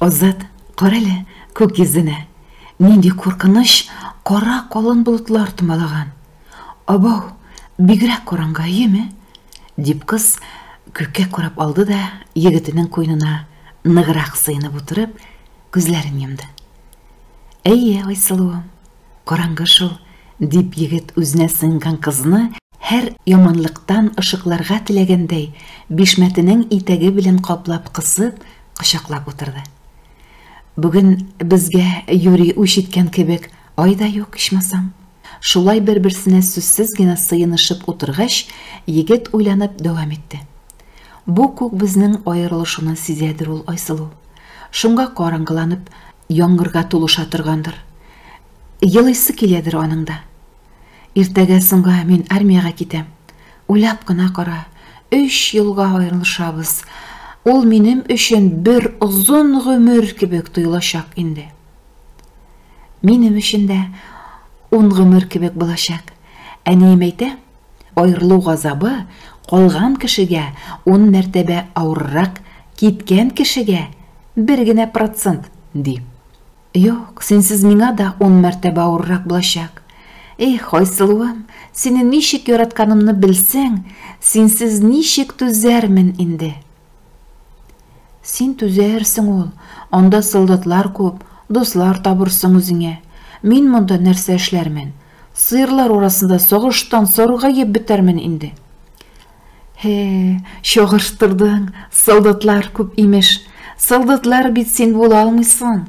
Азат, карале, күк йөзенә. Нинди куркыныч кара калын болытлар томалаган. Абау, бигрәк караңгы, әйеме? Дип кыз күккә карап алды да, егетенең куенына ныграк сыенып утырып, күзләрен йомды. Әйе, Айсылуым, караңгы шул, дип егет үзенә сыенган кызны һәр яманлыктан ышыкларга теләгәндәй, бишмәтенең итәге белән каплап кысып, кочаклап утырды. Бүген безгә юри үч иткән кебек ай да юк, ичмасам. Шулай бер-берсенә сүзсез генә сыенышып утыргач, егет уйланып дәвам итте. Бу күк безнең аерылышуны сизәдер ул, Айсылу. Шуңа караңгыланып, яңгырга тулыша торгандыр. Елыйсы киләдер аның да. Иртәгә соңга мин армиягә китәм. Уйлап кына кара, өч елга аерылышабыз. Ул минем өчен бер озын гомер кебек тоелачак инде. Минем өчен дә ун гомер кебек булачак. Әнием әйтә, аерылу газабы калган кешегә ун мәртәбә авыррак, киткән кешегә бер генә процент, ди. Юк, синсез миңа да ун мәртәбә авыррак булачак. Эх, Айсылуым, сине ничек яратканымны белсәң, синсез ничек түзәрмен инде. Син түзәрсең ул, анда солдатлар күп, дуслар табырсың үзеңә. Мин монда нәрсә эшләрмен? Сыерлар арасында сагыштан саргаеп бетәрмен инде. Һе, чагыштырдың, солдатлар күп имеш. Солдатлар бит син була алмыйсың.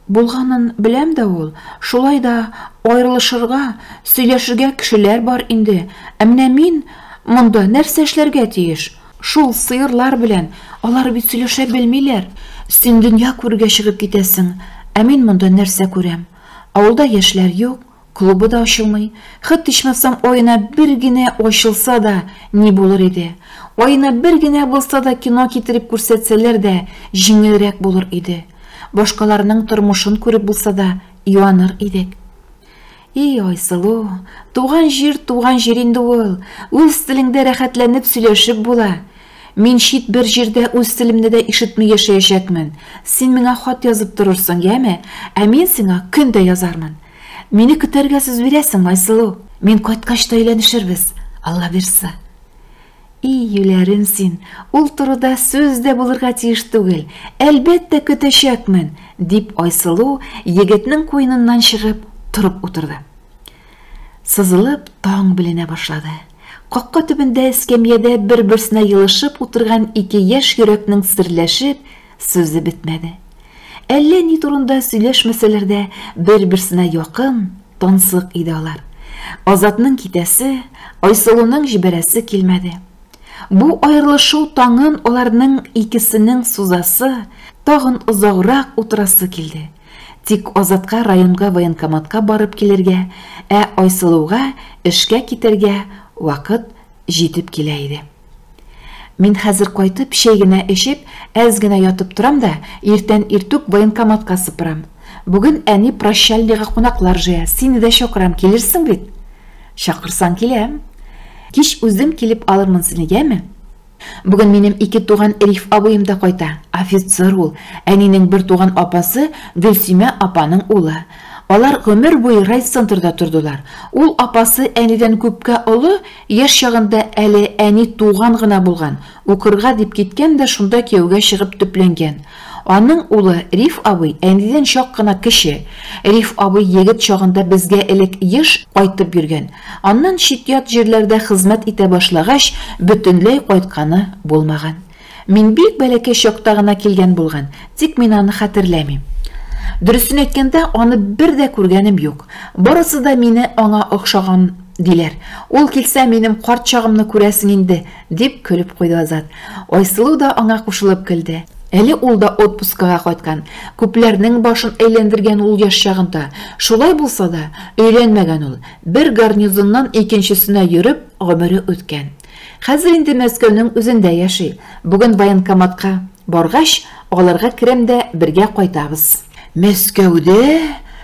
Булганын беләм дә ул, шулай да аерылышырга, сөйләшергә кешеләр бар инде. Ә менә мин монда нәрсә эшләргә тиеш? Шул сыерлар белән, алар бит сөйләшә белмиләр. Син дөнья күрергә чыгып китәсең, ә мин монда нәрсә күрәм? Авылда яшьләр юк, клубы да ачылмый. Хет ичмасам аена бер генә ачылса да ни булыр иде. Аена бер генә булса да кино китереп күрсәтсәләр дә җиңелрәк булыр иде. Башкаларның тормышын күреп булса да юаныр идек. И, Айсылу, туган җир туган җир инде ул. Үз телеңдә рәхәтләнеп сөйләшеп була. Мин чит бер җирдә үз телемне дә ишетми яшәячәкмен. Син миңа хат язып торырсың, яме? Ә мин сиңа көн дә язармын. Мине көтәргә сүз бирәсеңме, Айсылу? Мин кайткач та өйләнешербез, Алла бирса. И, юләрем син, ул турыда сүз дә булырга тиеш түгел. Әлбәттә, көтәчәкмен, дип Айсылу егетнең куеныннан чыгып, торып утырды. Сызылып таң беленә башлады. Капка төбендә эскәмиядә бер-берсенә елышып утырган ике яшь йөрәкнең серләшеп сүзе бетмәде. Әллә ни турында сөйләшмәсәләр дә, бер-берсенә якын, тансык иде алар. Азатның китәсе, Айсылуның җибәрәсе килмәде. Бу аерылышу таңын аларның икесенең сузасы, тагын озаграк утырасы килде. Тик Азатка районга военкоматка барып килергә, ә Айсылуга эшкә китәргә вакыт җитеп килә иде. Мин хәзер кайтып, чәй генә эчеп, әз генә ятып торам да, иртән иртүк военкоматка сыпырам. Бүген әни прощальныйга кунаклар җыя, сине дә чакырам, килерсең бит? Чакырсаң киләм. Кич үзем килеп алырмын сине, яме? Бүген минем ике туган Риф абыем да кайта. Офицер ул. Әнинең бер туган апасы Гөлсимә апаның улы. Алар гомер буе райцентрда тордылар. Ул апасы әнидән күпкә олы, яшь чагында әле әни туган гына булган. Укырга дип киткән дә шунда кияүгә чыгып төпләнгән. Аның улы Риф абый әнидән чак кына кече. Риф абый егет чагында безгә элек еш кайтып йөргән. Аннан чит-ят җирләрдә хезмәт итә башлагач, бөтенләй кайтканы булмаган. Мин бик бәләкәй чакта гына килгән булган, тик мин аны хәтерләмим. Дөресен әйткәндә, аны бер дә күргәнем юк. Барысы да мине аңа охшаган диләр. Ул килсә, минем карт чагымны күрәсең инде, дип көлеп куйды Азат. Айсылу да аңа кушылып көлде. Әле ул да отпускага кайткан. Күпләрнең башын әйләндергән ул яшь чагында. Шулай булса да, өйләнмәгән ул. Бер гарнизоннан икенчесенә йөреп, гомере үткән. Хәзер инде Мәскәүнең үзендә яши. Бүген военкоматка баргач, алырга керәм дә бергә кайтабыз. Мәскәүдә?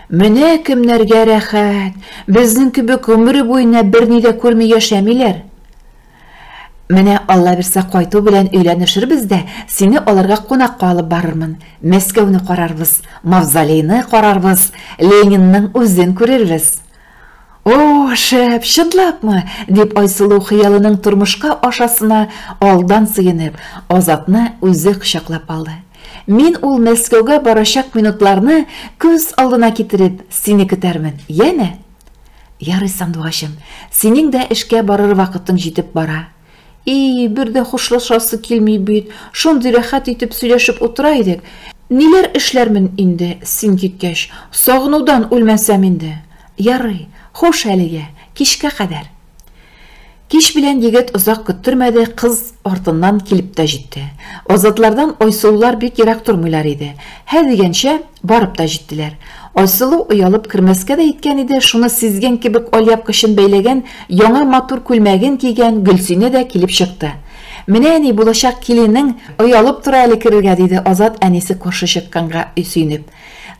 Менә кемнәргә рәхәт! Безнең кебек гомере буена берни дә күрми яшәмиләр. Менә Алла бирсә кайту белән өйләнешербез дә, сине аларга кунакка алып барырмын. Мәскәүне карарбыз, мавзолейны карарбыз, Ленинның үзен күрербез. О, шәп, чынлапмы? дип Айсылу хыялының тормышка ашасына алдан сөенеп, Азатны үзе кочаклап алды. Мин ул Мәскәүгә барачак минутларны күз алдына китереп, сине көтәрмен, яме? Ярый, сандугачым, синең дә эшкә барыр вакытың җитеп бара. И, бер дә хушлашасы килми бит, шундый рәхәт итеп сөйләшеп утыра идек. Ниләр эшләрмен инде син киткәч, сагынудан үлмәсәм инде. Ярый, хуш әлегә, кичкә кадәр. Кич белән егет озак көттермәде, кыз артыннан килеп тә җитте. Азатлардан Айсылулар бик ерак тормыйлар иде. Һә дигәнчә, барып та җиттеләр. Айсылу оялып кермәскә дә иткән иде, шуны сизгән кебек алъяпкычын бәйләгән, яңа матур күлмәген кигән Гөлсинә дә килеп чыкты. Менә, әни, булачак киленең оялып тора әле керергә, диде Азат әнисе каршы чыкканга сөенеп.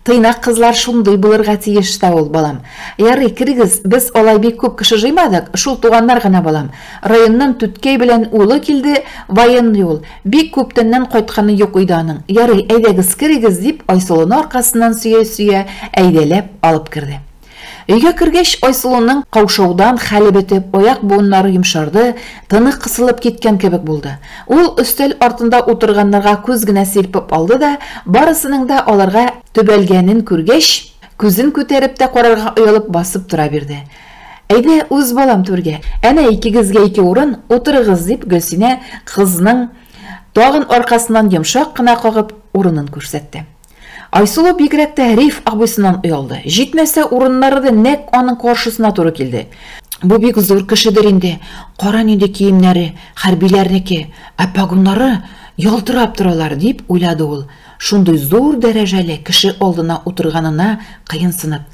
Тыйнак кызлар шундый булырга тиеш тә ул, балам. Ярый, керегез, без алай бик күп кеше җыймадык, шул туганнар гына, балам. Районнан түткәй белән улы килде, военный ул, бик күптәннән кайтканы юк иде аның. Ярый, әйдәгез, керегез, дип, Айсылуны аркасыннан сөя-сөя, әйдәләп алып керде. Өйгә кергәч, Айсылуның каушаудан хәле бетеп, аяк буыннары йомшарды, тыны кысылып киткән кебек булды. Ул өстәл артында утырганнарга күз генә сирпеп алды да, барысының да аларга төбәлгәнен күргәч, күзен күтәреп тә карарга оялып басып тора бирде. Әйдә, уз, балам, түргә. Әнә икегезгә ике урын, утырыгыз, дип, Гөлсинә кызның тагын аркасыннан йомшак кына кагып, урынын күрсәтте. Айсылу бигрәк тә Риф абыйсыннан оялды. Җитмәсә, урыннары да нәкъ аның каршысына туры килде. Бу бик зур кешедер инде. Кара нинди киемнәре, хәрбиләрнеке, ә погоннары ялтырап торалар, дип уйлады ул, шундый зур дәрәҗәле кеше алдына утырганына кыенсынып.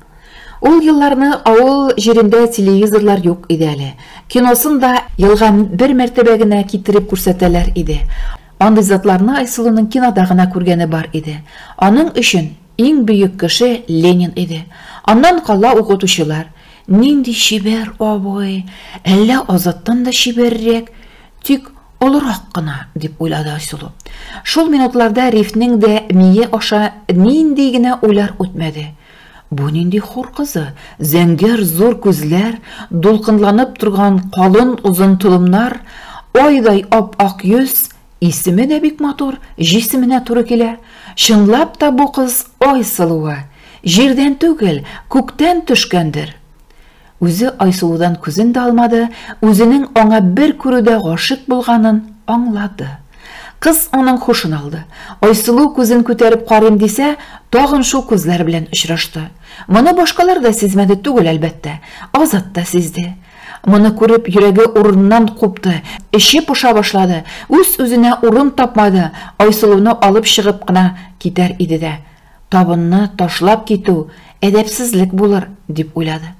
Ул елларны авыл җирендә телевизорлар юк иде әле. Киносын да елга бер мәртәбә генә китереп күрсәтәләр иде. Андый затларны Айсылуның кинода гына күргәне бар иде. Аның өчен иң бөек кеше Ленин иде. Аннан кала укытучылар. Нинди чибәр абый! Әллә Азаттан да чибәррәк, тик олырак кына, дип уйлады Айсылу. Шул минутларда Рифнең дә мие аша нинди генә уйлар үтмәде. Бу нинди хур кызы? Зәңгәр зур күзләр, дулкынланып торган калын озын толымнар, айдай ап-ак йөз, исеме дә бик матур, җисеменә туры килә. Чынлап та бу кыз ай сылуы. Җирдән түгел, күктән төшкәндер. Үзе Айсылудан күзен дә алмады, үзенең аңа бер күрүдә гашыйк булганын аңлады. Кыз аның хушын алды. Айсылу күзен күтәреп карыйм дисә, тагын шул күзләр белән очрашты. Моны башкалар да сизмәде түгел, әлбәттә. Азат та сизде. Моны күреп, йөрәге урыныннан купты, эче поша башлады, үз-үзенә урын тапмады, Айсылуны алып чыгып кына китәр иде дә. Табынны ташлап китү әдәпсезлек булыр, дип уйлады.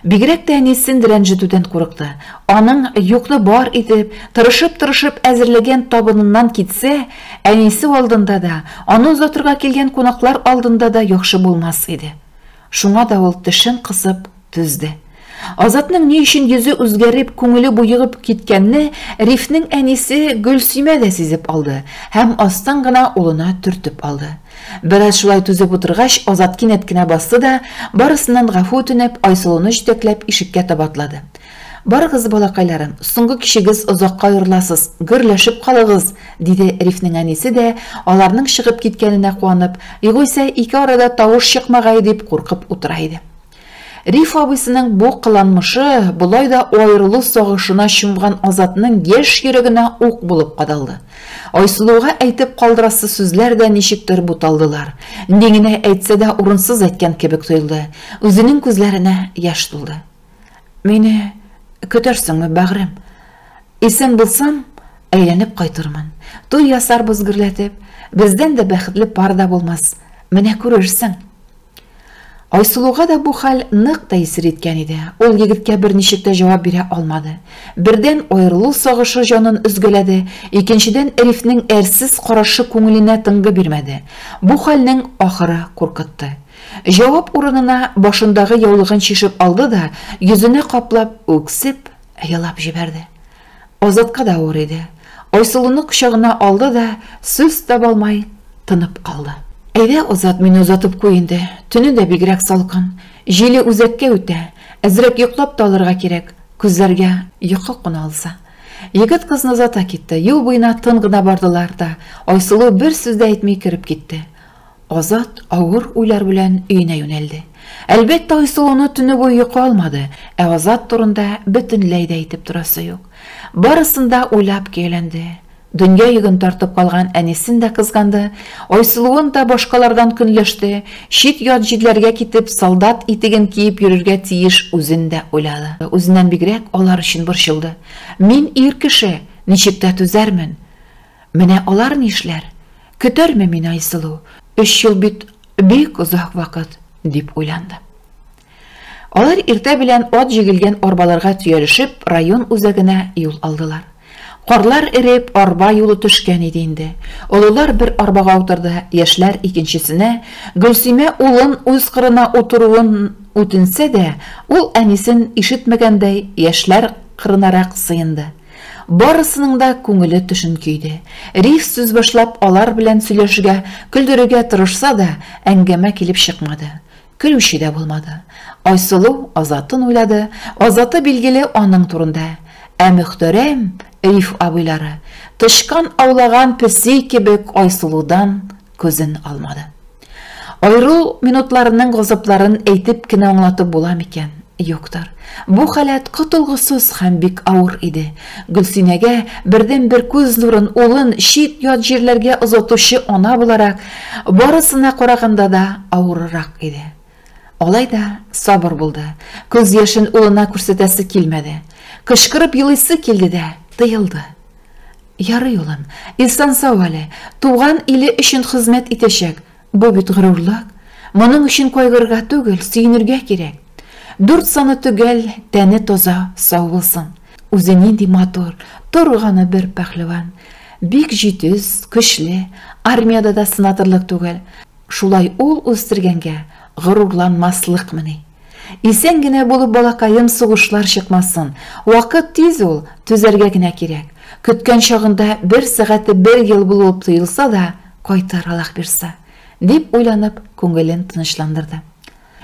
Бигрәк тә әнисен рәнҗетүдән курыкты. Аның юкны бар итеп, тырышып-тырышып әзерләгән табыныннан китсә, әнисе алдында да, аны озатырга килгән кунаклар алдында да яхшы булмас иде. Шуңа да ул тешен кысып түзде. Азатның ни өчен йөзе үзгәреп, күңеле боегып киткәнне Рифнең әнисе Гөлсимә дә сизеп алды һәм астан гына улына төртеп алды. Бераз шулай түзеп утыргач, Азат кинәт кенә басты да, барысыннан гафу үтенеп, Айсылуны җитәкләп ишеккә таба атлады. Барыгыз, балакайларым, соңгы кичегез озакка аерыласыз, гөрләшеп калыгыз, диде Рифнең әнисе дә, аларның чыгып киткәненә куанып, югыйсә ике арада тавыш чыкмагае дип куркып утыра иде. Риф абыйсының бу кыланмышы болай да аерылу сагышына чумган Азатның яшь йөрәгенә ук булып кадалды. Айсылуга әйтеп калдырасы сүзләр дә ничектер буталдылар. Ни генә әйтсә дә урынсыз әйткән кебек тоелды. Үзенең күзләренә яшь тулды. Мине көтәрсеңме, бәгърем? Исән булсам, әйләнеп кайтырмын. Туй ясарбыз гөрләтеп. Бездән дә бәхетле пар да булмас. Менә күрерсең. Айсылуга да бу хәл нык тәэсир иткән иде. Ул егеткә берничек тә җавап бирә алмады. Бердән, аерылу сагышы җанын өзгәләде, икенчедән, Рифнең әрсез карашы күңеленә тынгы бирмәде. Бу хәлнең ахыры куркытты. Җавап урынына башындагы яулыгын чишеп алды да, йөзенә каплап, үксеп елап җибәрде. Азатка да авыр иде. Айсылуны кочагына алды да, сүз таба алмай, тынып калды. Әйдә, Азат, мине озатып куй инде. Төне дә бигрәк салкын. Җиле үзәккә үтә. Әзрәк йоклап та алырга кирәк. Күзләргә йокы куна алса. Егет кызны озата китте. Юл буена тын гына бардылар да, Айсылу бер сүз дә әйтми кереп китте. Азат авыр уйлар белән өенә юнәлде. Әлбәттә, Айсылуны төне буе йокы алмады, ә Азат турында бөтенләй дә әйтеп торасы юк. Барысын да уйлап көяләнде. Дөнья йөген тартып калган әнисен дә кызганды, Айсылуын да башкалардан көнләште, чит-ят җирләргә китеп, солдат итеген киеп йөрергә тиеш үзен дә уйлады. Үзеннән бигрәк алар өчен борчылды. Мин ир кеше, ничек тә түзәрмен. Менә алар нишләр? Көтәрме мине Айсылу? Өч ел бит бик озак вакыт, дип уйланды. Алар иртә белән ат җигелгән арбаларга төялешеп, район үзәгенә юл алдылар. Карлар эреп, арба юлы төшкән иде инде. Олылар бер арбага утырды, яшьләр икенчесенә. Гөлсимә улын үз кырына утыруын үтенсә дә, ул әнисен ишетмәгәндәй, яшьләр кырынарак сыенды. Барысының да күңеле төшенке иде. Риф сүз башлап алар белән сөйләшергә, көлдерергә тырышса да, әңгәмә килеп чыкмады. Көлүче дә булмады. Айсылу Азатын уйлады, Азаты билгеле аның турында. Ә мөхтәрәм Риф абыйлары, тычкан аулаган песи кебек Айсылудан күзен алмады. Аерылу минутларының газапларын әйтеп кенә аңлатып була микән? Юктыр. Бу халәт котылгысыз һәм бик авыр иде. Гөлсинәгә бердәнбер күз нурын, улын чит-ят җирләргә озатучы ана буларак, барысына караганда да авыррак иде. Алай да сабыр булды. Күз яшен улына күрсәтәсе килмәде. Кычкырып елыйсы килде дә, тыелды. Ярый, улым, исән-сау әле, туган иле өчен хезмәт итәчәк. Бу бит горурлык. Моның өчен кайгырырга түгел, сөенергә кирәк. Дүрт саны төгәл, тәне таза, сау булсын. Үзе нинди матур, торганы бер пәһлеван. Бик җитез, көчле, армиядә дә сынатырлык түгел. Шулай ул үстергәнгә горурланмаслыкмыни? Исән генә булып балакаем сугышлар чыкмасын. Вакыт тиз ул, түзәргә генә кирәк. Көткән чагында бер сәгате бер ел булып тоелса да, кайтыр Аллаһ бирса, дип уйланып, күңелен тынычландырды.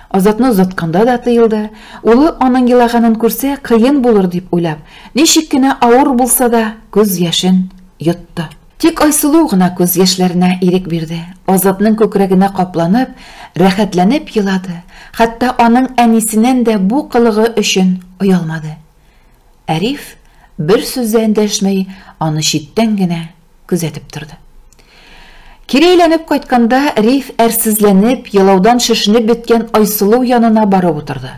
Азатны озатканда да тыелды. Улы аның елаганын күрсә, кыен булыр дип уйлап, ничек кенә авыр булса да, күз яшен йотты. Тик Айсылу гына күз яшьләренә ирек бирде. Азатның күкрәгенә капланып, рәхәтләнеп елады. Хәтта аның әнисеннән дә бу кылыгы өчен оялмады. Ә Риф бер сүз дә эндәшми, аны читтән генә күзәтеп торды. Кире әйләнеп кайтканда Риф әрсезләнеп, елаудан шешенеп беткән Айсылу янына барып утырды.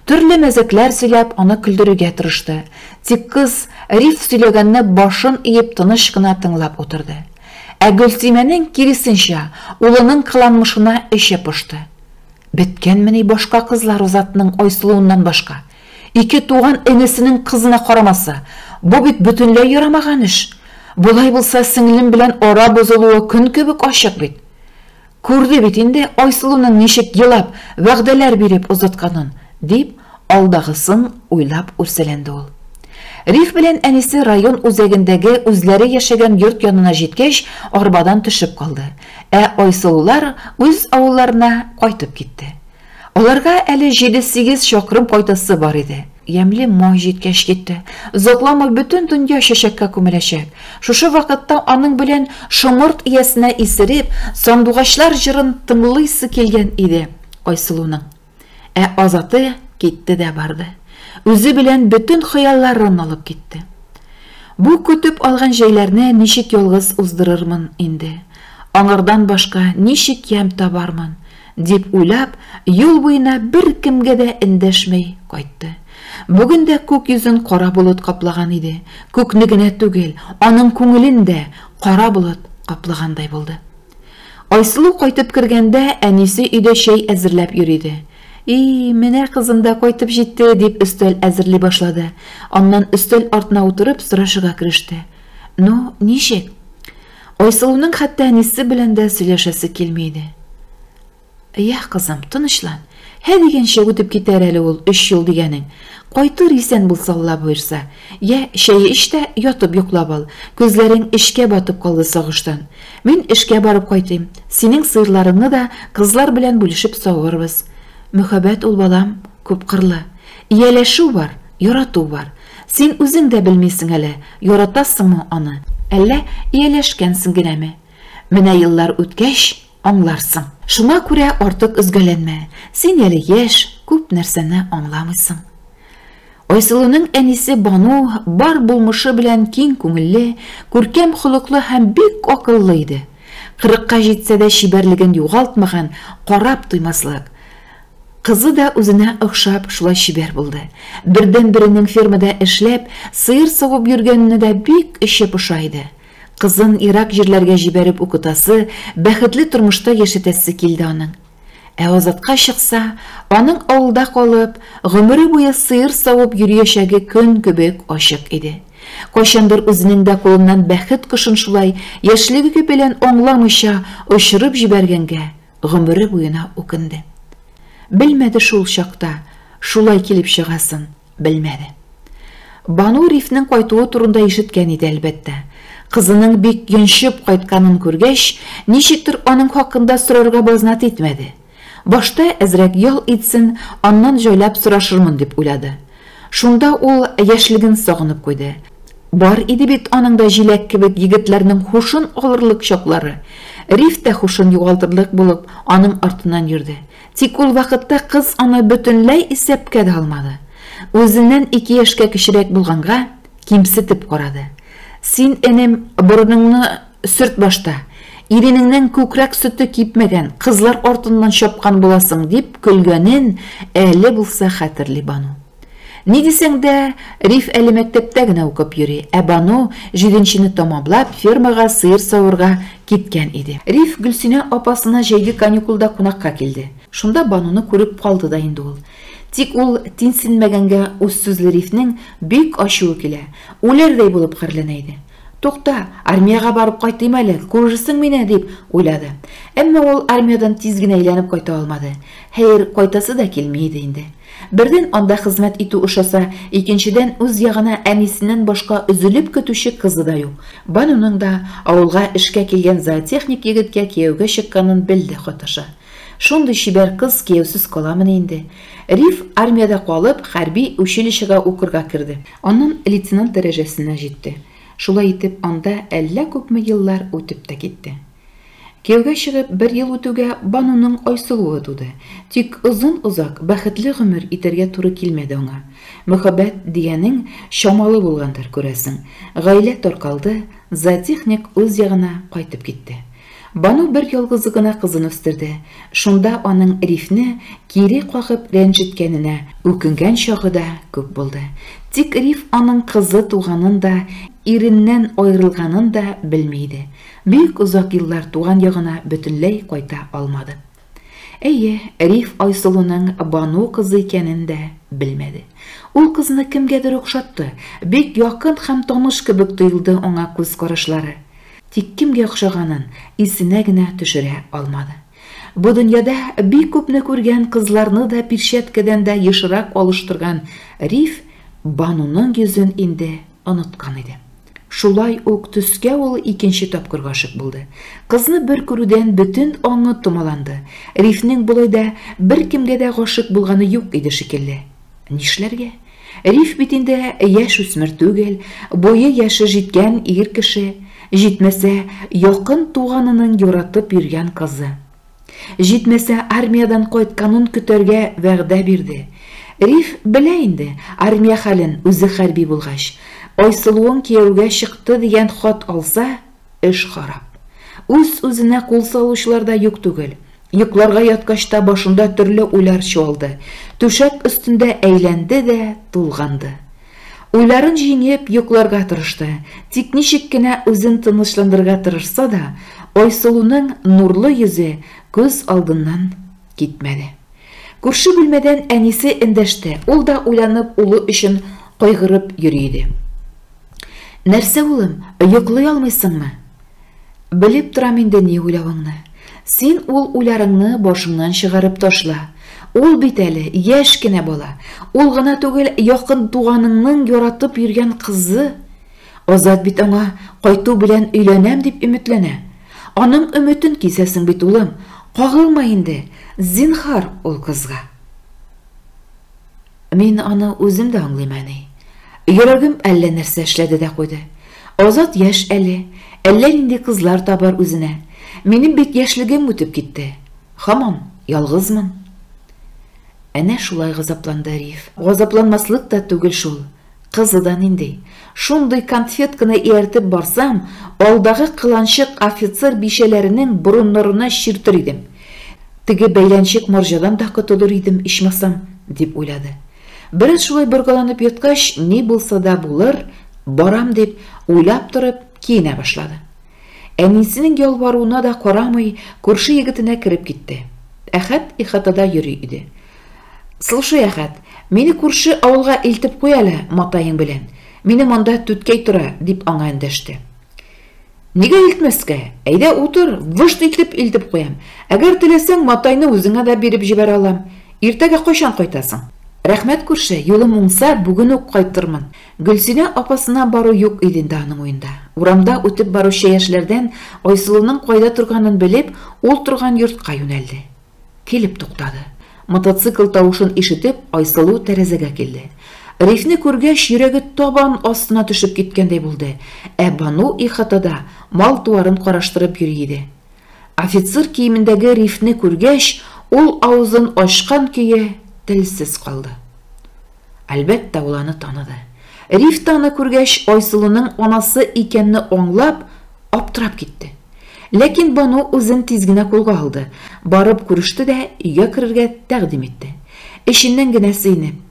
Төрле мәзәкләр сөйләп, аны көлдерергә тырышты. Тик кыз Риф сөйләгәнне башын иеп тыныч кына тыңлап утырды. Ә Гөлсимәнең киресенчә, улының кыланмышына эче пошты. Беткәнмени башка кызлар Азатның Айсылуыннан башка? Ике туган энесенең кызына карамаса, бу бит бөтенләй ярамаган эш. Болай булса, сеңлем белән ара бозылуы көн кебек ачык бит. Күрде бит инде Айсылуның ничек елап, вәгъдәләр биреп озатканын, дип, алдагысын уйлап үрсәләнде ул. Риф белән әнисе район үзәгендәге үзләре яшәгән йорт янына җиткәч, арбадан төшеп калды. Ә Айсылулар үз авылларына кайтып китте. Аларга әле җиде-сигез чакрым кайтасы бар иде. Ямьле май җиткәч китте. Озакламый бөтен дөнья чәчәккә күмеләчәк. Шушы вакытта аның белән шомырт иясенә исереп, сандугачлар җырын тыңлыйсы килгән иде Айсылуның. Ә Азаты китте дә барды. Үзе белән бөтен хыялларын алып китте. Бу көтеп алган җәйләрне ничек ялгыз уздырырмын инде? Аңардан башка ничек ямь табармын? Дип уйлап, юл буена беркемгә дә эндәшмәй кайтты. Бүген дә күк йөзен кара болыт каплаган иде. Күкне генә түгел, аның күңелен дә кара болыт каплагандай булды. Айсылу кайтып кергәндә, әнисе өйдә чәй әзерләп йөри иде. И, менә кызым да кайтып җитте, дип өстәл әзерли башлады. Аннан өстәл артына утырып сорашырга кереште. Ну, ничек? Айсылуның хәтта әнисе белән дә сөйләшәсе килми иде. Йә, кызым, тынычлан. Һә дигәнчә үтеп китәр әле ул өч ел дигәнең. Кайтыр исән булса, Алла боерса. Йә, чәй эч тә, ятып йоклап ал. Күзләрең эчкә батып калды сагыштан. Мин эшкә барып кайтыйм. Синең сыерларыңны да кызлар белән бүлешеп савырбыз. Мөхәббәт ул, балам, күпкырлы. Ияләшү бар, ярату бар. Син үзең дә белмисең әле, яратасыңмы аны, әллә ияләшкәнсең генәме? Менә еллар үткәч, аңларсың. Шуңа күрә артык өзгәләнмә. Син әле яшь, күп нәрсәне аңламыйсың. Айсылуның әнисе Бану бар булмышы белән киң күңелле, күркәм холыклы һәм бик акыллы иде. Кырыкка җитсә дә чибәрлеген югалтмаган, карап туймаслык. Кызы да үзенә охшап шулай чибәр булды. Бердәнберенең фермада эшләп, сыер савып йөргәненә дә бик эче поша иде. Кызын ерак җирләргә җибәреп укытасы, бәхетле тормышта яшәтәсе килде аның. Ә Азатка чыкса, аның авылда калып, гомере буе сыер савып йөриячәге көн кебек ачык иде. Кайчандыр үзенең дә кулыннан бәхет кошын шулай яшьлеге белән аңламыйча очырып җибәргәнгә гомере буена үкенде. Белмәде шул чакта шулай килеп чыгасын, белмәде. Бану Рифнең кайтуы турында ишеткән иде, әлбәттә. Кызының бик йончып кайтканын күргәч, ничектер аның хакында сорарга базнат итмәде. Башта әзрәк ял итсен, аннан җайлап сорашырмын дип уйлады. Шунда ул яшьлеген сагынып куйды. Бар иде бит аның да җиләк кебек егетләрнең һушын алырлык чаклары. Риф тә һушын югалтырлык булып, аның артыннан йөрде. Тик ул вакытта кыз аны бөтенләй исәпкә дә алмады. Үзеннән ике яшькә кечерәк булганга, кимсетеп карады. Син, энем, борыныңны сөрт башта. Иренеңнән күкрәк сөте кипмәгән, кызлар артыннан чапкан буласың, дип көлгәнен әле булса хәтерли Бану. Ни дисәң дә, Риф әле мәктәптә генә укып йөри, ә Бану җиденчене тамамлап, фермага сыер савырга киткән иде. Риф Гөлсинә апасына җәйге каникулда кунакка килде. Шунда Бануны күреп калды да инде ул. Тик ул тинсенмәгәнгә үзсүзле Рифнең бик ачуы килә, үләрдәй булып гарьләнә иде. Тукта, армиягә барып кайтыйм әле, күрерсең мине, дип уйлады. Әмма ул армиядән тиз генә әйләнеп кайта алмады. Хәер, кайтасы да килми иде инде. Бердән, анда хезмәт итү ошаса, икенчедән, үз ягына әнисеннән башка өзелеп көтүче кызы да юк. Бануның да авылга эшкә килгән зоотехник егеткә кияүгә чыкканын белде хат аша. Шундый чибәр кыз кияүсез каламыни инде? Риф армиядә калып, хәрби училищега укырга керде. Аннан лейтенант дәрәҗәсенә җитте. Шулай итеп, анда әллә күпме еллар үтеп тә китте. Кияүгә чыгып, бер ел үтүгә Бануның Айсылуы туды. Тик озын-озак бәхетле гомер итәргә туры килмәде аңа. Мөхәббәт дигәнең чамалы булгандыр, күрәсең. Гаилә таркалды, зоотехник үз ягына кайтып китте. Бану бер ялгызы гына кызын үстерде. Шунда аның Рифне кире кагып рәнҗеткәненә үкенгән чагы да күп булды. Тик Риф аның кызы туганын да, иреннән аерылганын да белми иде. Бик озак еллар туган ягына бөтенләй кайта алмады. Әйе, Риф Айсылуның Бану кызы икәнен дә белмәде. Ул кызны кемгәдер охшатты, бик якын һәм таныш кебек тоелды аңа күз карашлары. Тик кемгә охшаганын исенә генә төшерә алмады. Бу дөньяда бик күпне күргән кызларны да пирчәткәдән дә ешрак алыштырган Риф Бануның йөзен инде оныткан иде. Шулай ук төскә ул икенче тапкыр гашыйк булды. Кызны бер күрүдән бөтен аңы томаланды. Рифнең болай да беркемгә дә гашыйк булганы юк иде шикелле. Нишләргә? Риф бит инде яшүсмер түгел, буе яше җиткән ир кеше, җитмәсә, якын туганының яратып йөргән кызы. Җитмәсә, армиядән кайтканын көтәргә вәгъдә бирде. Риф белә инде армия хәлен, үзе хәрби булгач. Айсылуың кияүгә чыкты дигән хат алса, эш харап. Үз-үзенә кул салучылар да юк түгел. Йокларга яткач та башында төрле уйлар чуалды. Түшәк өстендә әйләнде дә тулганды. Уйларын җиңеп, йокларга тырышты. Тик ничек кенә үзен тынычландырырга тырышса да, Айсылуның нурлы йөзе күз алдыннан китмәде. Күрше бүлмәдән әнисе эндәште, ул да уйланып улы өчен кайгырып йөри иде. Нәрсә, улым, йоклый алмыйсыңмы? Белеп торам инде ни уйлавыңны. Син ул уйларыңны башыңнан чыгарып ташла. Ул бит әле яшь кенә бала. Ул гына түгел, якын туганыңның яратып йөргән кызы. Азат бит аңа кайту белән өйләнәм дип өметләнә. Аның өметен кисәсең бит, улым. Кагылма инде, зинһар, ул кызга. Мин аны үзем дә аңлыйм, әни. Йөрәгем әллә нәрсә эшләде дә куйды. Азат яшь әле, әллә нинди кызлар табар үзенә. Минем бит яшьлегем үтеп китте. Һаман ялгызмын. Әнә шулай газапланды Риф. Газапланмаслык та түгел шул. Кызы да нинди. Шундый конфетканы ияртеп барсам, алдагы кыланчык офицер бичәләренең борыннарына чиртер идем. Теге бәйләнчек марҗадан да котылыр идем, ичмасам, дип уйлады. Бераз шулай боргаланып яткач, ни булса да булыр, барам дип, уйлап торып, киенә башлады. Әнисенең ялваруына да карамый, күрше егетенә кереп китте. Әхәт ихатада йөри иде. Слушай, Әхәт, мине күрше авылга илтеп куй әле матаең белән. Минем анда түткәй тора, дип аңа эндәште. Нигә илтмәскә? Әйдә утыр, выжт итеп илтеп куям. Әгәр теләсәң, матайны үзеңә дә биреп җибәрә алам. Иртәгә кайчан кайтасың? Рәхмәт, күрше, юлым уңса, бүген үк кайтырмын. Гөлсинә апасына бару юк иде инде аның уенда. Урамда үтеп баручы яшьләрдән Айсылуның кайда торганын белеп, ул торган йортка юнәлде. Килеп туктады. Мотоцикл тавышын ишетеп, Айсылу тәрәзәгә килде. Рифне күргәч, йөрәге табан астына төшеп киткәндәй булды. Ә Бану ихатада мал-туарын караштырып йөри иде. Офицер киемендәге Рифне күргәч, ул авызын ачкан көе телсез калды. Әлбәттә, ул аны таныды. Риф та аны күргәч, Айсылуның анасы икәнне аңлап, аптырап китте. Ләкин Бану үзен тиз генә кулга алды. Барып күреште дә өйгә керергә тәкъдим итте. Эченнән генә сөенеп,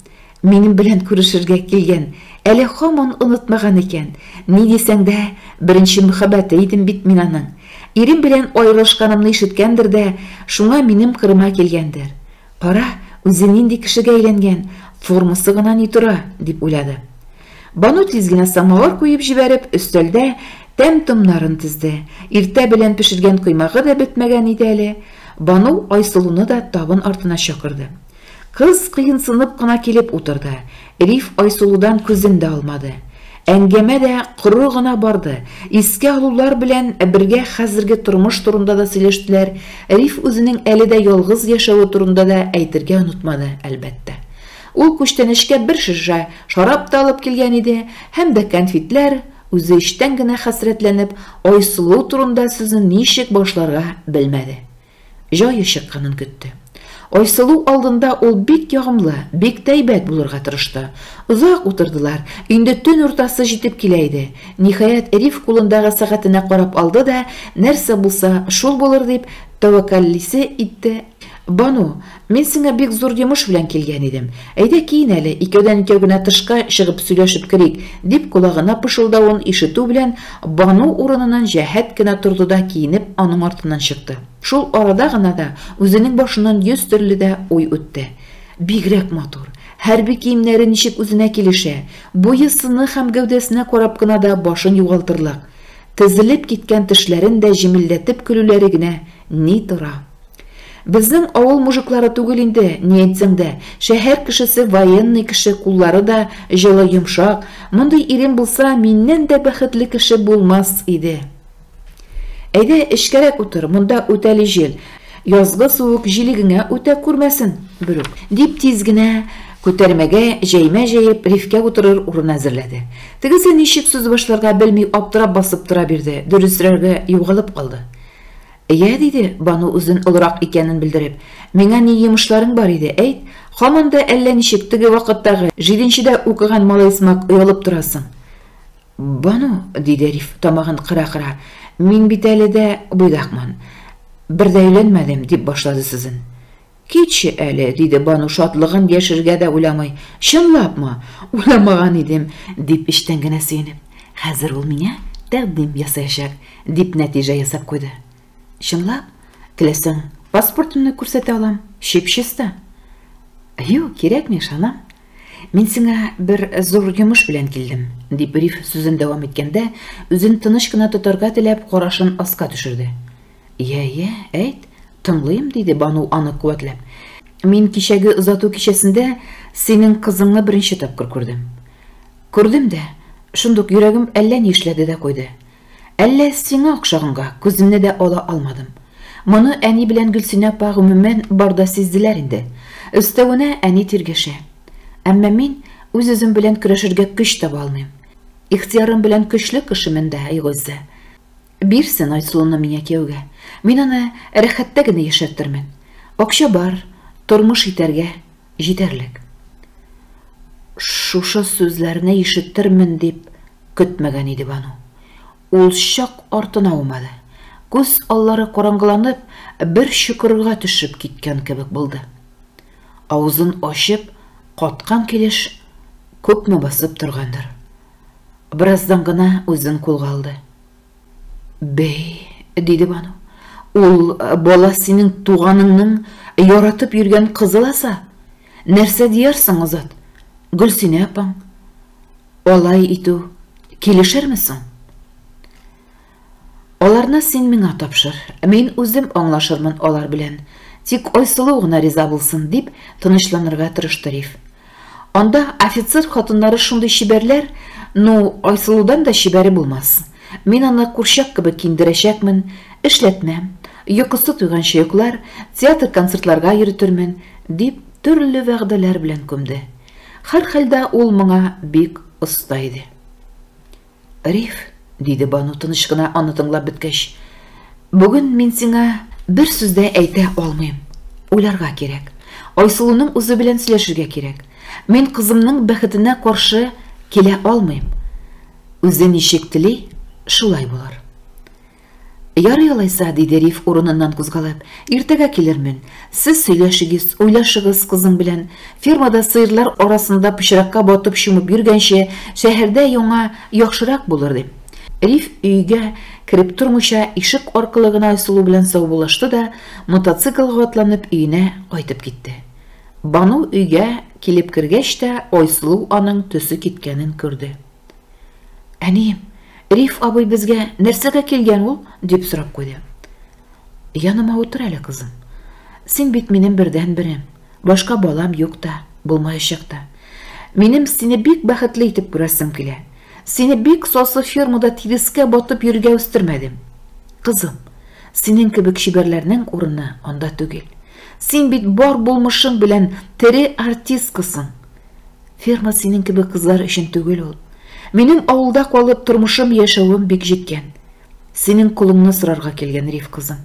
Минем белән күрешергә килгән, әле һаман онытмаган икән. Ни дисәң дә, беренче мөхәббәте идем бит мин аның. Ирем белән аерылышканымны ишеткәндер дә, шуңа минем кырыма килгәндер. Кара, үзе нинди кешегә әйләнгән, формасы гына ни тора, дип уйлады. Бану тиз генә самавыр куеп җибәреп, өстәлдә тәм-томнарын тезде. Иртә белән пешергән коймагы да бетмәгән иде әле. Бану Айсылуны да табын артына чакырды. Кыз кыенсынып кына килеп утырды. Риф Айсылудан күзен дә алмады. Әңгәмә дә коры гына барды. Искә алулар белән бергә хәзерге тормыш турында да сөйләштеләр. Риф үзенең әле дә ялгыз яшәве турында да әйтергә онытмады, әлбәттә. Ул күчтәнәчкә бер шешә шарап та алып килгән иде, һәм дә кәнфитләр, үзе эчтән генә хәсрәтләнеп, Айсылу турында сүзне ничек башларга белмәде. Җае чыкканын көтте. Айсылу алдында ул бик ягымлы, бик тә әйбәт булырга тырышты. Озак утырдылар, инде төн уртасы җитеп килә иде. Ниһаять, Риф кулындагы сәгатенә карап алды да, нәрсә булса, шул булыр дип, тәвәккәллисе итте. Бану, мин сиңа бик зур йомыш белән килгән идем. Әйдә киен әле, икәүдән-икәү генә тышка чыгып сөйләшеп керик, дип колагына пышылдавын ишетү белән Бану урыныннан җәһәт кенә торды да киенеп аның артыннан чыкты. Шул арада гына да үзенең башыннан йөз төрле дә уй үтте. Бигрәк матур, хәрби киемнәре ничек үзенә килешә, буе-сыны һәм гәүдәсенә карап кына да башын югалтырлык. Тезелеп киткән тешләрен дә җемелдәтеп көлүләре генә ни тора. Безнең авыл мужиклары түгел инде, ни әйтсәң дә, шәһәр кешесе, военный кеше, куллары да җылы, йомшак. Мондый ирем булса, миннән дә бәхетле кеше булмас иде. Әйдә, эчкәрәк утыр, монда үтәли җил. Язгы суык җилегеңә үтә күрмәсен, берүк. Дип тиз генә күтәрмәгә җәймә җәеп, Рифкә утырыр урын әзерләде. Тегесе ничек сүз башларга белми аптырап басып тора бирде, дөресрәге, югалып калды. Йә, диде Бану үзен олырак икәнен белдереп, миңа ни йомышларың бар иде, әйт, һаман да әллә ничек теге вакыттагы җиденчедә укыган малай сымак оялып торасың. Бану, диде Риф тамагын кыра-кыра, мин бит әле дә буйдакмын. Бер дә өйләнмәдем, дип башлады сүзен. Китче әле, диде Бану шатлыгын яшерергә дә уйламый. Чынлапмы? Уйламаган идем, дип эчтән генә сөенеп. Хәзер ул миңа тәкъдим ясаячак, дип нәтиҗә ясап куйды. Чынлап, теләсәң, паспортымны күрсәтә алам, чип-чиста. Юк, кирәкми, ышанам. Мин сиңа бер зур йомыш белән килдем, дип Риф сүзен дәвам иткәндә, үзен тыныч кына тотарга теләп, карашын аска төшерде. Йә, йә, әйт, тыңлыйм, диде Бану аны куәтләп. Мин кичәге озату кичәсендә синең кызыңны беренче тапкыр күрдем. Күрдем дә, шундук йөрәгем әллә ни эшләде дә куйды. Әллә сиңа охшаганга күземне дә ала алмадым. Моны әни белән Гөлсинә апа гомумән бар да сизделәр инде. Өстәвенә әни тиргәшә. Әмма мин үз-үзем белән көрәшергә көч таба алмыйм. Ихтыярым белән көчле кешемен дә, югыйсә. Бирсен Айсылуны миңа кияүгә. Мин аны рәхәттә генә яшәтермен. Акча бар, тормыш итәргә җитәрлек. Шушы сүзләрне ишетермен дип көтмәгән иде Бану. Ул чак артына аумады. Күз аллары караңгыланып, бер чокырга төшеп киткән кебек булды. Авызын ачып, каткан килеш күпме басып торгандыр. Бераздан гына үзен кулга алды. Бәй, диде Бану. Ул бала синең туганыңның яратып йөргән кызы ласа. Нәрсә диярсең, Азат? Гөлсинә апаң. Алай итү килешерме соң? Аларны син миңа тапшыр. Мин үзем аңлашырмын алар белән. Тик Айсылу гына риза булсын, дип тынычланырга тырышты Риф. Анда офицер хатыннары шундый чибәрләр, ну, Айсылудан да чибәре булмас. Мин аны курчак кебек киендерәчәкмен, эшләтмәм, йокысы туйганчы йоклар, театр-концертларга йөретермен, дип төрле вәгъдәләр белән күмде. Һәрхәлдә ул моңа бик оста иде. Риф, диде Бану тыныч кына аны тыңлап беткәч, бүген мин сиңа бер сүз дә әйтә алмыйм. Уйларга кирәк. Айсылуның үзе белән сөйләшергә кирәк. Мин кызымның бәхетенә каршы килә алмыйм. Үзе ничек тели, шулай булыр. Ярый алайса, диде Риф урыныннан кузгалып. Иртәгә килермен. Сез сөйләшегез, уйлашыгыз кызың белән. Фермада сыерлар арасында пычракка батып чумып йөргәнче, шәһәрдә яңа яхшырак булыр дип. Риф өйгә кереп тормыйча, ишек аркылы гына Айсылу белән саубуллашты да, мотоциклга атланып өенә кайтып китте. Бану өйгә килеп кергәч тә, Айсылу аның төсе киткәнен күрде. Әнием, Риф абый безгә нәрсәгә килгән ул? дип сорап куйды. Яныма утыр әле, кызым. Син бит минем бердәнберем. Башка балам юк та, булмаячак та. Минем сине бик бәхетле итеп күрәсем килә. Сине бик сасы фермада тирескә батып йөрергә үстермәдем. Кызым, синең кебек чибәрләрнең урыны анда түгел. Син бит бар булмышың белән тере артисткасың. Ферма синең кебек кызлар өчен түгел ул. Минем авылда калып тормышым, яшәвем бик җиткән. Синең кулыңны сорарга килгән Риф кызым.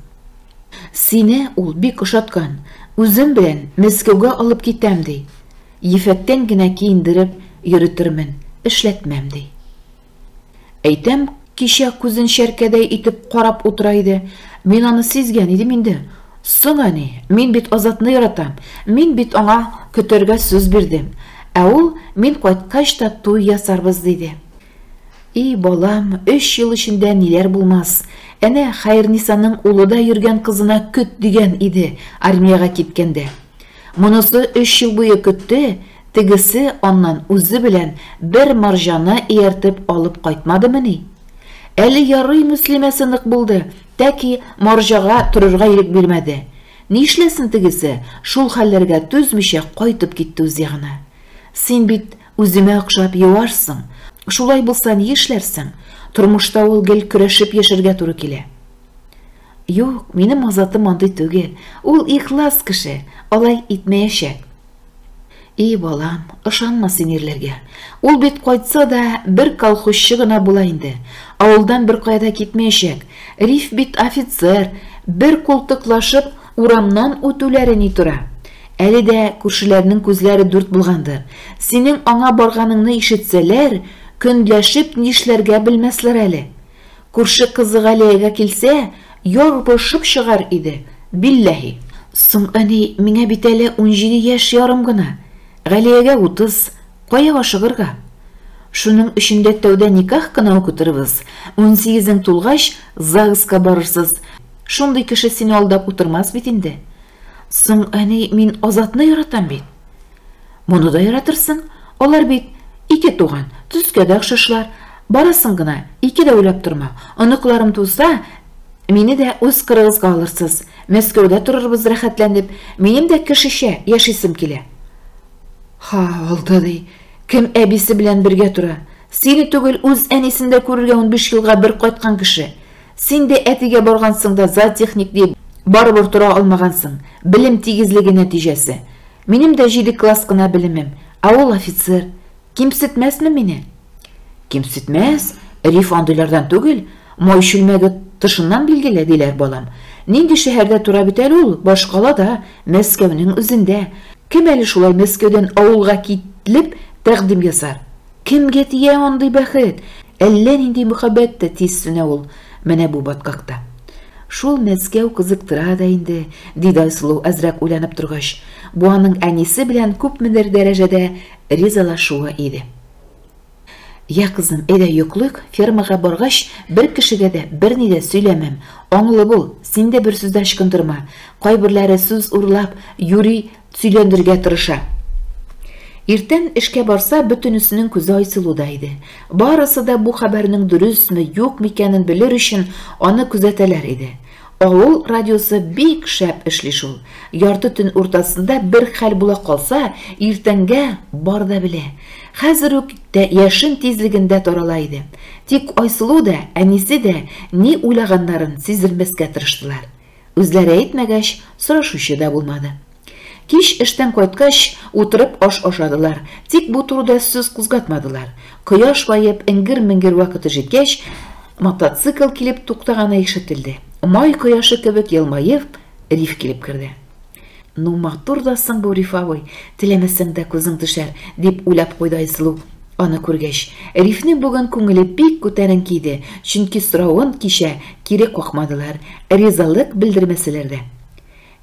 Сине ул бик ошаткан. Үзем белән Мәскәүгә алып китәм ди. Ефәктән генә киендереп йөретермен, эшләтмәм ди. Әйтәм, кичә күзен чәркәдәй итеп карап утыра иде. Мин аны сизгән идем инде. Соң, әни, мин бит Азатны яратам. Мин бит аңа көтәргә сүз бирдем. Ә ул, мин кайткач та туй ясарбыз, диде. И, балам, өч ел эчендә ниләр булмас. Әнә, Хәернисаның улы да йөргән кызына көт дигән иде армиягә киткәндә. Монысы өч ел буе көтте, тегесе аннан үзе белән бер марҗаны ияртеп алып кайтмадымыни? Әле ярый Мөслимәсе нык булды, тәки марҗага торырга ирек бирмәде. Нишләсен тегесе, шул хәлләргә түзмичә кайтып китте үз ягына. Син бит үземә охшап юашсың, шулай булса ни эшләрсең? Тормышта ул гел көрәшеп яшәргә туры килә. Юк, минем Азатым андый түгел. Ул ихлас кеше, алай итмәячәк. И, балам, ышанма син ирләргә. Ул бит кайтса да бер колхозчы гына була инде. Авылдан беркая да китмәячәк. Риф бит офицер, бер култыклашып урамнан үтүләре ни тора. Әле дә күршеләрнең күзләре дүрт булгандыр. Синең аңа барганыңны ишетсәләр, көнләшеп нишләргә белмәсләр әле. Күрше кызы Галиягә килсә, ябышып чыгар иде, билләһи. Соң, әни, миңа бит әле 17 яшь ярым гына. Галиягә 30, кая ашыгырга? Шуның өчен дә тәүдә никах кына укытырбыз. 18-ең тулгач, ЗАГСка барырсыз. Шундый кеше сине алдап утырмас бит инде. Соң, әни, мин Азатны яратам бит. Моны да яратырсың. Алар бит ике туган, төскә дә охшашлар. Барасың гына, ике дә уйлап торма. Оныкларым туса, Мине дә үз кырыгызга алырсыз. Мәскәүдә торырбыз рәхәтләнеп. Минем дә кешечә яшисем килә. Ха, алды ди. Кем әбисе белән бергә тора? Сине түгел, үз әнисен дә күрергә 15 елга бер кайткан кеше. Син дә әтигә баргансың да зоотехник дип барыбер тора алмагансың. Белем тигезлеге нәтиҗәсе. Минем дә 7 класс кына белемем, ә ул офицер. Кимсетмәсме мине? Кимсетмәс, Риф андыйлардан түгел, май чүлмәге тышыннан билгеле, диләр балам. Нинди шәһәрдә тора бит әле ул, башкалада, Мәскәүнең үзендә. Кем әле шулай Мәскәүдән авылга килеп тәкъдим ясар? Кемгә тия андый бәхет? Әллә нинди мөхәббәт тә тиз сүнә ул менә бу баткакта. Шул Мәскәү кызыктыра да инде, диде Айсылу әзрәк уйланып торгач. Бу аның әнисе белән күпмедер дәрәҗәдә ризалашуы иде. Я, кызым, әйдә йоклыйк, фермага баргач, бер кешегә дә берни дә сөйләмәм. Аңлы бул, син дә бер сүз дә ычкындырма. Кайберләре сүз урлап, юри сөйләндерергә тырыша. Иртән эшкә барса, бөтенесенең күзе Айсылуда иде. Барысы да бу хәбәрнең дөресме, юкмы икәнен белер өчен аны күзәтәләр иде. Авыл радиосы бик шәп эшли шул. Ярты төн уртасында бер хәл була калса, иртәнгә бар да белә. Хәзер үк тә яшен тизлегендә тарала иде. Тик Айсылу да, әнисе дә ни уйлаганнарын сиздермәскә тырыштылар. Үзләре әйтмәгәч, сорашучы да булмады. Кич эштән кайткач, утырып аш ашадылар, тик бу турыда сүз кузгатмадылар. Кояш баеп, эңгер-меңгер вакыты җиткәч, мотоцикл килеп туктаганы ишетелде. Май кояшы кебек елмаеп, Риф килеп керде. Ну, матур да соң бу Риф абый, теләмәсәң дә күзең төшәр, дип уйлап куйды Айсылу, аны күргәч. Рифнең бүген күңеле бик күтәренке иде, чөнки соравын кичә кире какмадылар, ризалык белдермәсәләр дә.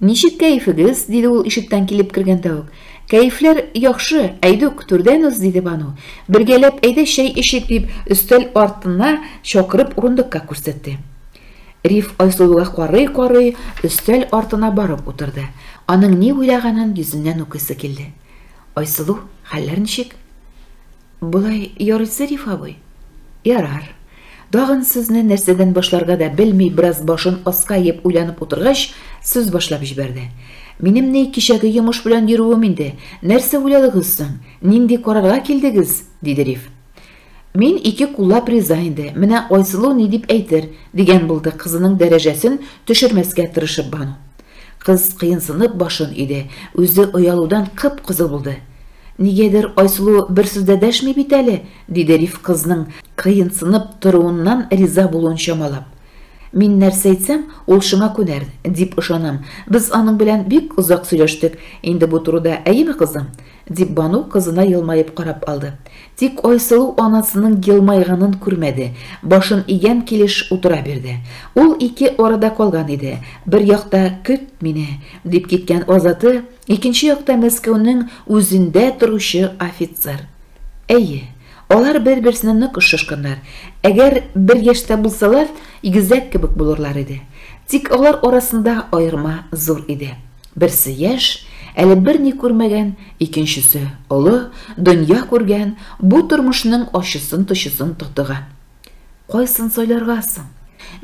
Ничек кәефегез? диде ул ишектән килеп кергәндә үк. Кәефләр яхшы, әйдүк, түрдән уз, диде Бану. Бергәләп әйдә чәй эчик, дип өстәл артына чакырып урындыкка күрсәтте. Риф Айсылуга карый-карый өстәл артына барып утырды. Аның ни уйлаганын йөзеннән укыйсы килде. Айсылу, хәлләр ничек? Болай ярыйсы, Риф абый. Ярар. Тагын сүзне нәрсәдән башларга да белми, бераз башын аска иеп уйланып утыргач, сүз башлап җибәрде. Минем ни кичәге йомыш белән йөрүем инде. Нәрсә уйладыгыз соң? Нинди карарга килдегез? диде Риф. Мин ике куллап риза инде. Менә Айсылу ни дип әйтер, дигән булды кызының дәрәҗәсен төшермәскә тырышып Бану. Кыз кыенсынып башын иде, үзе оялудан кып-кызыл булды. Нигәдер Айсылу бер сүз дә дәшми бит әле, диде Риф кызның кыенсынып торуыннан риза булуын чамалап. Мин нәрсә әйтсәм, ул шуңа күнәр, дип ышанам. Без аның белән бик озак сөйләштек инде бу турыда, әйеме, кызым? Дип Бану кызына елмаеп карап алды. Тик Айсылу анасының елмайганын күрмәде, башын игән килеш утыра бирде. Ул ике арада калган иде. Бер якта көт мине, дип киткән Азаты, икенче якта Мәскәүнең үзендә торучы офицер. Әйе, алар бер-берсенә нык ошашканнар. Әгәр бер яшьтә булсалар, игезәк кебек булырлар иде. Тик алар арасында аерма зур иде. Берсе яшь, әле берни күрмәгән, икенчесе олы, дөнья күргән, бу тормышның ачысын-төчесен татыган. Кайсын сайларга соң?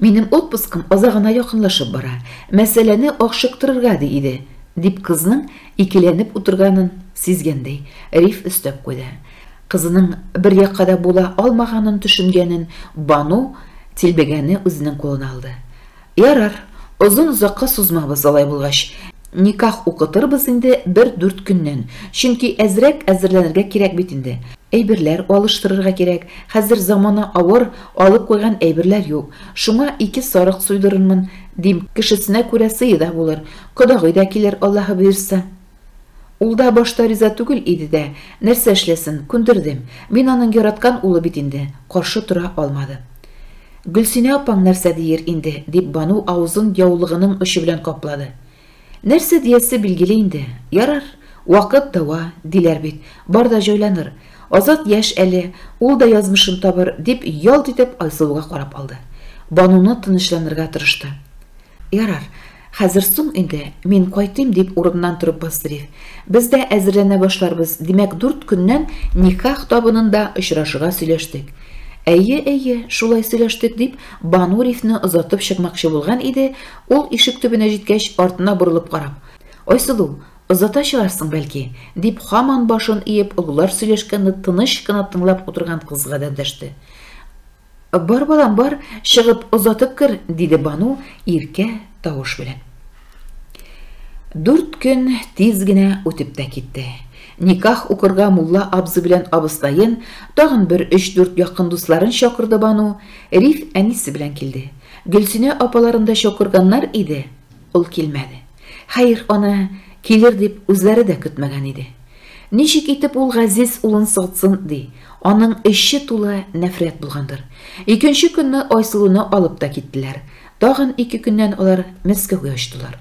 Минем отпускым азагына якынлашып бара, мәсьәләне ашыктырырга ди иде, дип кызның икеләнеп утырганын сизгәндәй, Риф өстәп куйды. Кызының бер якка да була алмаганын төшенгәнен Бану тилбегәне үзенең кулына алды. Ярар, озын-озакка сузмабыз алай булгач. Никах укытырбыз инде бер дүрт көннән. Чөнки әзрәк әзерләнергә кирәк бит инде. Әйберләр алыштырырга кирәк. Хәзер замана авыр, алып куйган әйберләр юк. Шуңа ике сарык суйдырырмын, дим. Кешесенә күрә сые да булыр. Кодагый да килер, Аллаһы боерса. Ул да башта риза түгел иде дә, нәрсә эшләсен, күндердем. Мин аның яраткан улы бит инде, каршы тора алмады. Гөлсинә апаң нәрсә диер инде, дип Бану авызын яулыгының очы белән каплады. Нәрсә диясе билгеле инде. Ярар, вакыт дәва, диләр бит, бар да җайланыр. Азат яшь әле, ул да язмышын табыр, дип ялт итеп Айсылуга карап алды. Бануны тынычланырга тырышты. Ярар, хәзер соң инде, мин кайтыйм, дип урыныннан торып басты Риф. Без дә әзерләнә башларбыз, димәк, дүрт көннән никах табынында очрашырга сөйләштек. Әйе, әйе, шулай сөйләштек, дип, Бану Рифне озатып чыкмакчы булган иде, ул ишек төбенә җиткәч, артына борылып карап, Айсылу, озата чыгарсың, бәлки? дип, һаман башын иеп, олылар сөйләшкәнне тыныч кына тыңлап утырган кызга да дәште. Бар, балам, бар, чыгып озатып кер, диде Бану иркә тавыш белән. Дүрт көн тиз генә үтеп тә китте. Никах укырга мулла абзый белән абыстаен, тагын бер өч-дүрт якын дусларын чакырды Бану. Риф әнисе белән килде. Гөлсинә апаларын да чакырганнар иде, ул килмәде. Хәер, аны килер дип үзләре дә көтмәгән иде. Ничек итеп ул газиз улын сатсын, ди. Аның эче тулы нәфрәт булгандыр. Икенче көнне Айсылуны алып та киттеләр. Тагын ике көннән алар Мәскәүгә очтылар.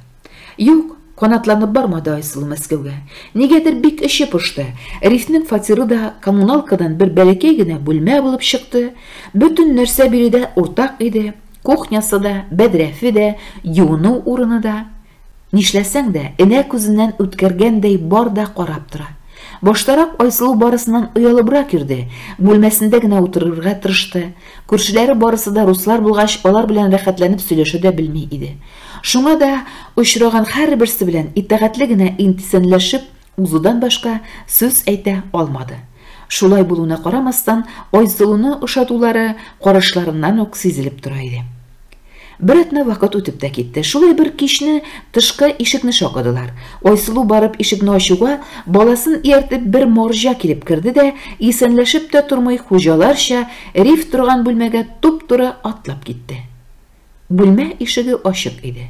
Юк, канатланып бармады Айсылу Мәскәүгә. Нигәдер бик эче пошты. Рифнең фатиры да коммуналкадан бер бәләкәй генә бүлмә булып чыкты. Бөтен нәрсә биредә уртак иде. Кухнясы да, бәдрәфе дә, юыну урыны да. Нишләсәң дә, энә күзеннән үткәргәндәй бар да карап тора. Баштарак Айсылу барысыннан оялыбрак йөрде, бүлмәсендә генә утырырга тырышты. Күршеләре барысы да руслар булгач, алар белән рәхәтләнеп сөйләшә дә белми иде. Шуңа да очраган һәрберсе белән итагатьле генә исәнләшеп узудан башка сүз әйтә алмады. Шулай булуына карамастан, Айсылуны ошатулары карашларыннан ук сизелеп тора иде. Бер атна вакыт үтеп тә китте. Шулай бер кичне тышкы ишекне шакыдылар. Айсылу барып ишекне ачуга, баласын ияртеп бер марҗа килеп керде дә, исәнләшеп тә тормый, хуҗаларча Риф торган бүлмәгә туп-туры атлап китте. Бүлмә ишеге ачык иде.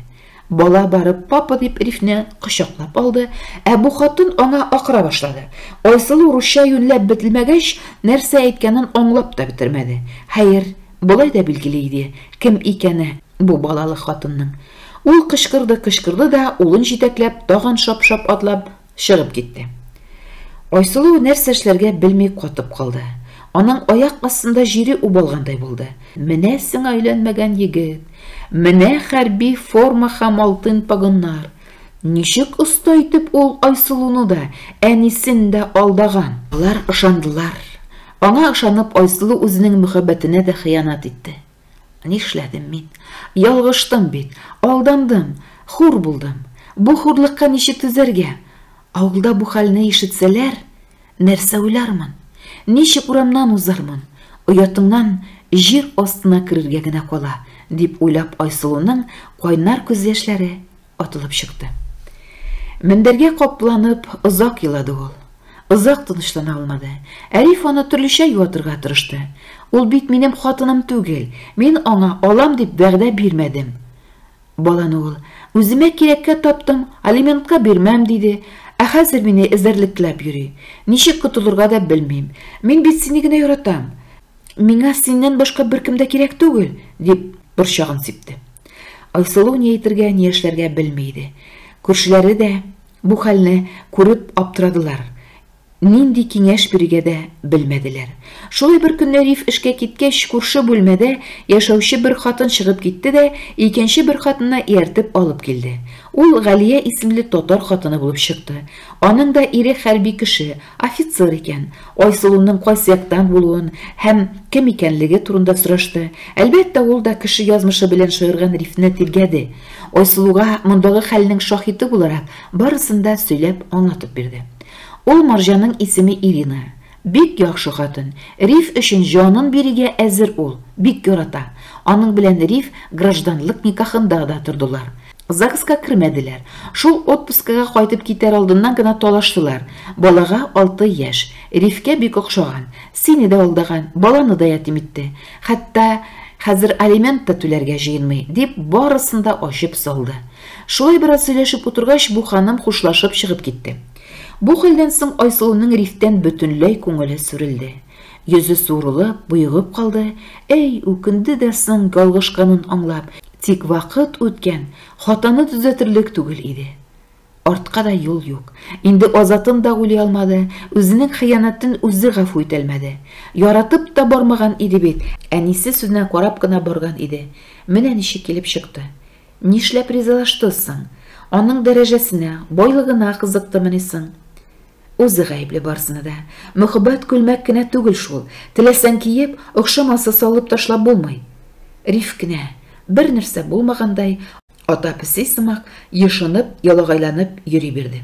Бала барып папа дип Рифне кочаклап алды, ә бу хатын аңа акыра башлады. Айсылу русча юньләп бетелмәгәч, нәрсә әйткәнен аңлап та бетермәде. Хәер, болай да билгеле иде, кем икәне бу балалы хатынның. Ул кычкырды-кычкырды да, улын җитәкләп, тагын шап-шап атлап чыгып китте. Айсылу нәрсә эшләргә белми катып калды. Аның аяк астында җире убалгандай булды. Менә сиңа өйләнмәгән егет, менә хәрби форма һәм алтын погоннар. Ничек оста итеп ул Айсылуны да, әнисен дә алдаган. Алар ышандылар. Аңа ышанып, Айсылу үзенең мөхәббәтенә дә хыянәт итте. Нишләдем мин? Ялгыштым бит, алдандым, хур булдым. Бу хурлыкка ничек түзәргә? Авылда бу хәлне ишетсәләр, нәрсә уйлармын? Ничек урамнан узармын? Оятымнан җир астына керергә генә кала, дип уйлап Айсылуның кайнар күз яшьләре атылып чыкты. Мендәргә капланып озак елады ул. Озак тынычлана алмады. Әриф аны төрлечә юатырга тырышты. Ул бит минем хатыным түгел. Мин аңа алам дип вәгъдә бирмәдем. Баланы ул үземә кирәккә таптым, алиментка бирмәм диде. Ә хәзер мине эзәрлекләп йөри. Ничек котылырга да белмим. Мин бит сине генә яратам. Миңа синнән башка беркем дә кирәк түгел, дип борчагын сипте. Айсылу ни әйтергә, ни эшләргә белми иде. Күршеләре дә бу хәлне күреп аптырадылар. Нинди киңәш бирергә дә белмәделәр. Шулай бер көнне Риф эшкә киткәч, күрше бүлмәдә яшәүче бер хатын чыгып китте дә, икенче бер хатынны ияртеп алып килде. Ул Галия исемле татар хатыны булып чыкты. Аның да ире хәрби кеше, офицер икән. Айсылуның кайсы яктан булуын һәм кем икәнлеге турында сорашты. Әлбәттә, ул да кеше язмышы белән шаярган Рифне тиргәде. Айсылуга мондагы хәлнең шаһиты буларак барысын да сөйләп аңлатып бирде. Ул марҗаның исеме Ирина. Бик яхшы хатын. Риф өчен җанын бирергә әзер ул. Бик ярата. Аның белән Риф гражданлык никахында да тордылар. ЗАГСка кермәделәр. Шул отпускага кайтып китәр алдыннан гына талаштылар. Балага 6 яшь. Рифкә бик охшаган. Сине дә алдаган, баланы да ятим итте. Хәтта хәзер алимент та түләргә җыенмый, дип барысын да ачып салды. Шулай бераз сөйләшеп утыргач, бу ханым хушлашып чыгып китте. Бу хәлдән соң Айсылуның Рифтән бөтенләй күңеле сүрелде. Йөзе суырылып, боегып калды. Әй, үкенде дә соң ялгышканын аңлап. Тик вакыт үткән, хатаны төзәтерлек түгел иде. Артка да юл юк. Инде Азатын да уйлый алмады, үзенең хыянәтен үзе гафу итәлмәде. Яратып та бармаган иде бит, әнисе сүзенә карап кына барган иде. Менә ничек килеп чыкты. Нишләп ризалашты соң? Аның дәрәҗәсенә, байлыгына кызыктымыни соң? Үзе гаепле барысына да. Мөхәббәт күлмәк кенә түгел шул. Теләсәң киеп, охшамаса салып ташлап булмый. Риф кенә, бер нәрсә булмагандай, ата песи сымак ешынып, ялагайланып йөри бирде.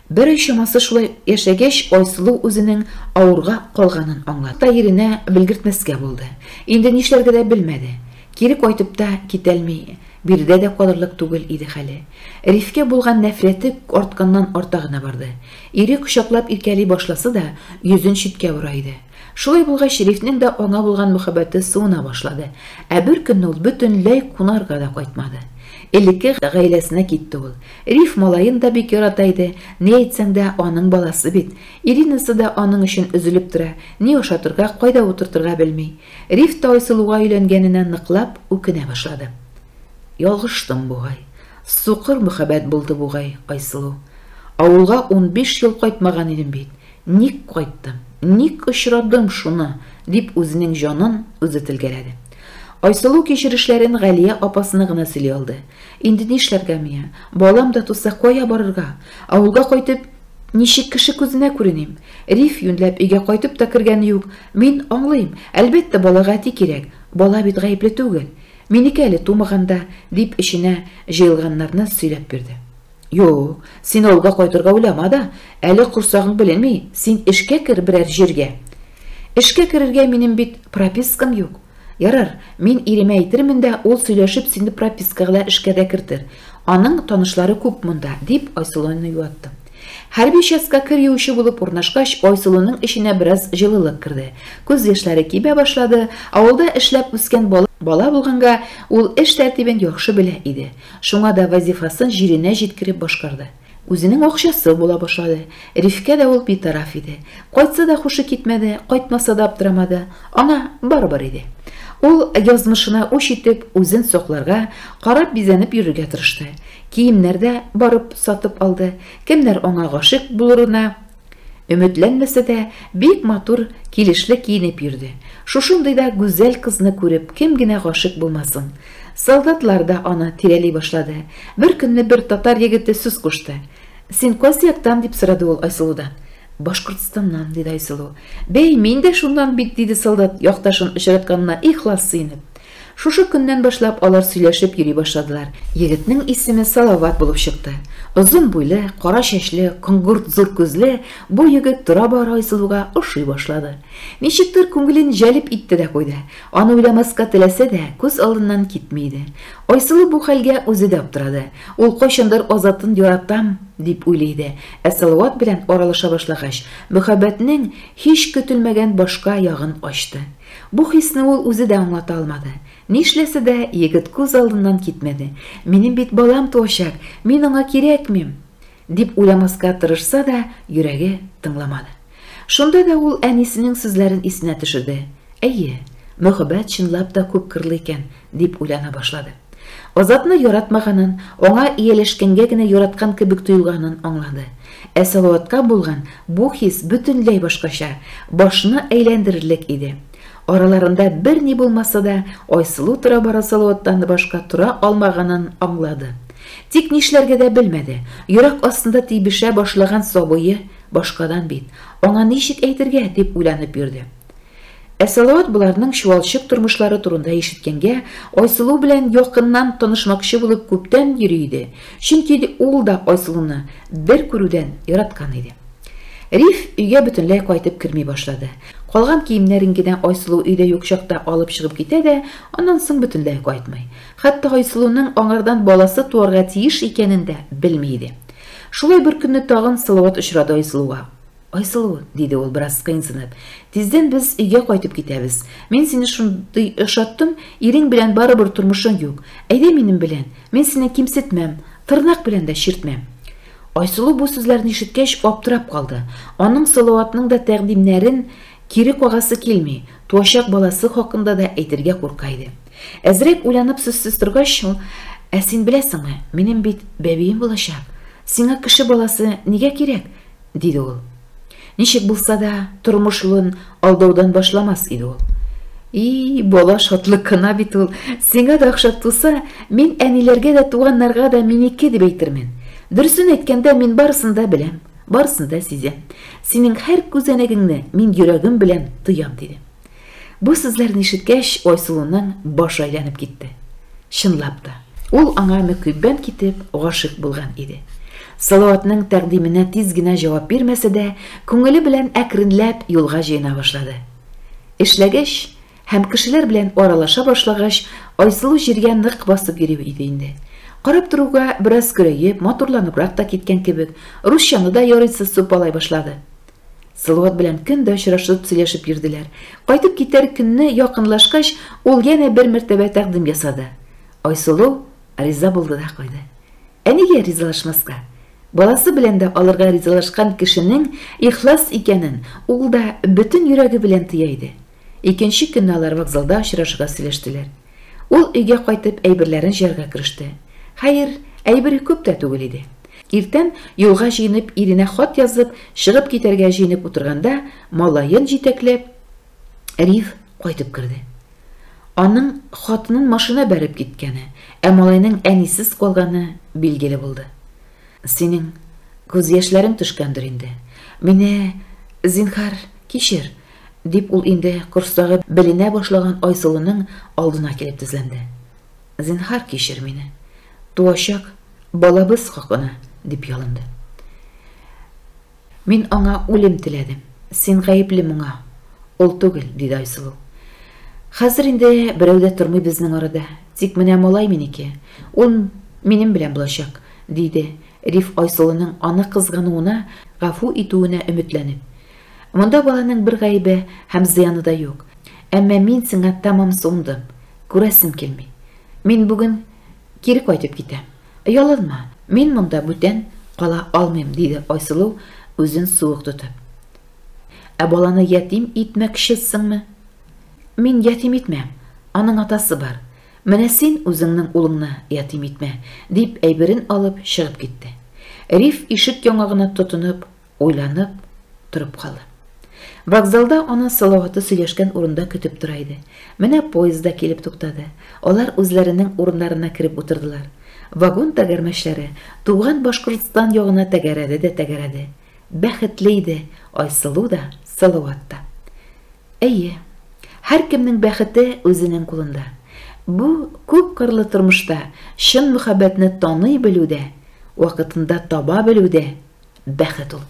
Бер ай чамасы шулай яшәгәч, Айсылу үзенең авырга калганын аңлады. Та иренә белгертмәскә булды. Инде нишләргә дә белмәде. Кире кайтып та китәлми, биредә дә калырлык түгел иде хәле. Рифкә булган нәфрәте артканнан арта гына барды. Ире кочаклап иркәли башласа да, йөзен читкә бора иде. Шулай булгач, Рифнең дә аңа булган мөхәббәте суына башлады. Ә бер көнне ул бөтенләй кунарга да кайтмады. Элекке гаиләсенә китте ул. Риф малаен да бик ярата иде. Ни әйтсәң дә, аның баласы бит. Иринасы да аның өчен өзелеп тора. Ни ашатырга, кайда утыртырга белми. Риф та Айсылуга өйләнгәненә ныклап үкенә башлады. Ялгыштым бугай. Сукыр мөхәббәт булды бугай, Айсылу. Авылга 15 ел кайтмаган идем бит. Ник кайттым? Ник очрадым шуны? Дип үзенең җанын үзе телгәләде. Айсылу кичерешләрен Галия апасына гына сөйли алды. Инде нишләргә миңа? Балам да туса, кая барырга? Авылга кайтып, ничек кеше күзенә күреним? Риф юньләп өйгә кайтып та кергәне юк. Мин аңлыйм, әлбәттә, балага әти кирәк. Бала бит гаепле түгел. Минеке әле тумаганда, дип эченә җыелганнарны сөйләп бирде. Юк, син авылга кайтырга уйлама да, әле корсагың беленми, син эшкә кер берәр җиргә. Эшкә керергә минем бит пропискам юк. Ярар, мин иремә әйтермен дә, ул сөйләшеп сине пропискага да эшкә дә кертер. Аның танышлары күп монда, дип Айсылуны юатты. Хәрби частька кер юучы булып урнашкач, Айсылуның эченә бераз җылылык керде. Күз яшьләре кибә башлады. Авылда эшләп үскән бала булганга, ул эш тәртибен яхшы белә иде. Шуңа да вазифасын җиренә җиткереп башкарды. Үзенең акчасы була башлады. Рифкә дә ул битараф иде. Кайтса да хушы китмәде, кайтмаса да аптырамады. Аңа барыбер иде. Ул язмышына үч итеп, үзен сакларга, карап бизәнеп йөрергә тырышты. Киемнәр дә барып сатып алды. Кемнәр аңа гашыйк булырына өметләнмәсә дә, бик матур, килешле киенеп йөрде. Шушындый да гүзәл кызны күреп, кем генә гашыйк булмасын. Солдатлар да аны тирәли башлады. Бер көнне бер татар егете сүз кушты. Син кайсы яктан, дип сорады ул Айсылудан. Башкортстаннан, диде Айсылу. Бәй, мин дә шуннан бит, диде солдат, якташын очратканына ихлас сөенеп. Шушы көннән башлап алар сөйләшеп йөри башладылар. Егетнең исеме Салават булып чыкты. Озын буйлы, кара чәчле, коңгырт зур күзле бу егет тора-бара Айсылуга ошый башлады. Ничектер күңелен җәлеп итте дә куйды. Аны уйламаска теләсә дә, күз алдыннан китми иде. Айсылу бу хәлгә үзе дә аптырады. Ул кайчандыр Азатын яратам дип уйлый иде. Ә Салават белән аралаша башлагач, мөхәббәтнең һич көтелмәгән башка ягын ачты. Бу хисне ул үзе дә аңлата алмады. Нишләсә дә, егет күз алдыннан китмәде. Минем бит балам туачак, мин аңа кирәкмим, дип уйламаска тырышса да, йөрәге тыңламады. Шунда да ул әнисенең сүзләрен исенә төшерде. Әйе, мөхәббәт чынлап та күп кырлы икән, дип уйлана башлады. Азатны яратмаганын, аңа ияләшкәнгә генә яраткан кебек тоелганын аңлады. Ә Салаватка булган бу хис бөтенләй башкача, башны әйләндерерлек иде. Араларында бер ни булмаса да, Айсылу тора-бара Салаваттан башка тора алмаганын аңлады. Тик нишләргә дә белмәде. Йөрәк астында тибешә башлаган сабые башкадан бит. Аңа ничек әйтергә дип уйланып йөрде. Ә Салават буларның чуалчык тормышлары турында ишеткәнгә, Айсылу белән якыннан танышмакчы булып күптән йөри иде. Чөнки ул да Айсылуны бер күрүдән яраткан иде. Риф өйгә бөтенләй кайтып керми башлады. Калган киемнәрен генә Айсылу өйдә юк чакта алып чыгып китә дә, аннан соң бөтенләй кайтмый. Хәтта Айсылуның аңардан баласы туарга тиеш икәнен дә белми иде. Шулай бер көнне тагын Салават очрады Айсылуга. Айсылу, диде ул бераз кыенсынып, тиздән без өйгә кайтып китәбез. Мин сине шундый ошаттым, ирең белән барыбер тормышың юк. Әйдә минем белән, мин сине кимсетмәм, тырнак белән дә чиртмәм. Айсылу бу сүзләрне ишеткәч аптырап калды. Аның Салаватның да тәкъдимнәрен кире кагасы килми, туачак баласы хакында да әйтергә курка иде. Әзрәк уйланып сүзсез торгач, ул: "Ә син беләсеңме, минем бит бәбием булачак. Сиңа кеше баласы нигә кирәк?" диде ул. Ничек булса да, тормыш юлын алдаудан башламас иде ул. И, бала шатлык кына бит ул. Сиңа да охшап туса, мин әниләргә дә, туганнарга да минеке дип әйтермен. Дөресен әйткәндә, мин барысын да беләм. Барысын да сизәм. Синең һәр күзәнәгеңне мин йөрәгем белән тоям, диде. Бу сүзләрне ишеткәч, Айсылуның башы әйләнеп китте. Чынлап та, ул аңа мөкиббән китеп гашыйк булган иде. Салаватның тәкъдименә тиз генә җавап бирмәсә дә, күңеле белән әкренләп юлга җыена башлады. Эшләгәч һәм кешеләр белән аралаша башлагач, Айсылу җиргә нык басып йөри иде инде. Карап торуга бераз көрәеп, матурланыбрак та киткән кебек, русчаны да ярыйсы супалай башлады. Салават белән көн дә очрашып сөйләшеп йөрделәр. Кайтып китәр көнне якынлашкач, ул янә бер мәртәбә тәкъдим ясады. Айсылу риза булды да куйды. Ә нигә ризалашмаска? Баласы белән дә алырга ризалашкан кешенең ихлас икәнен ул да бөтен йөрәге белән тоя иде. Икенче көнне алар вокзалда очрашырга сөйләштеләр. Ул өйгә кайтып әйберләрен җыярга кереште. Хәер, әйбере күп тә түгел иде. Иртән юлга җыенып иренә хат язып, чыгып китәргә җыенып утырганда, малаен җитәкләп, Риф кайтып керде. Аның хатынын машина бәреп киткәне, ә малайның әнисез калганы билгеле булды. Синең күз яшьләрең төшкәндер инде. Мине, зинһар, кичер, дип ул инде корсагы беленә башлаган Айсылуның алдына килеп тезләнде. Зинһар кичер мине. Туачак балабыз хакына, дип ялынды. Мин аңа үлем теләдем. Син гаепле моңа. Ул түгел, диде Айсылу. Хәзер инде берәү дә тормый безнең арада. Тик менә малай минеке. Ул минем белән булачак, диде Риф Айсылуның аны кызгануына, гафу итүенә өметләнеп. Монда баланың бер гаебе һәм зыяны да юк. Әмма мин сиңа тәмам суындым. Күрәсем килми. Мин бүген кире кайтып китәм. Ялынма, мин монда бүтән кала алмыйм, диде Айсылу үзен суык тотып. Ә баланы ятим итмәкчесеңме? Мин ятим итмәм. Аның атасы бар. Менә син үзеңнең улыңны ятим итмә, дип әйберен алып чыгып китте. Риф ишек яңагына тотынып, уйланып торып калды. Вокзалда аны Салаваты сөйләшкән урында көтеп тора иде. Менә поезд да килеп туктады. Алар үзләренең урыннарына кереп утырдылар. Вагон тәгәрмәчләре туган Башкортстан ягына тәгәрәде дә тәгәрәде. Бәхетле иде Айсылу да, Салават та. Әйе, һәркемнең бәхете үзенең кулында. Бу күпкырлы тормышта чын мөхәббәтне таный белү дә, вакытында таба белү дә бәхет ул.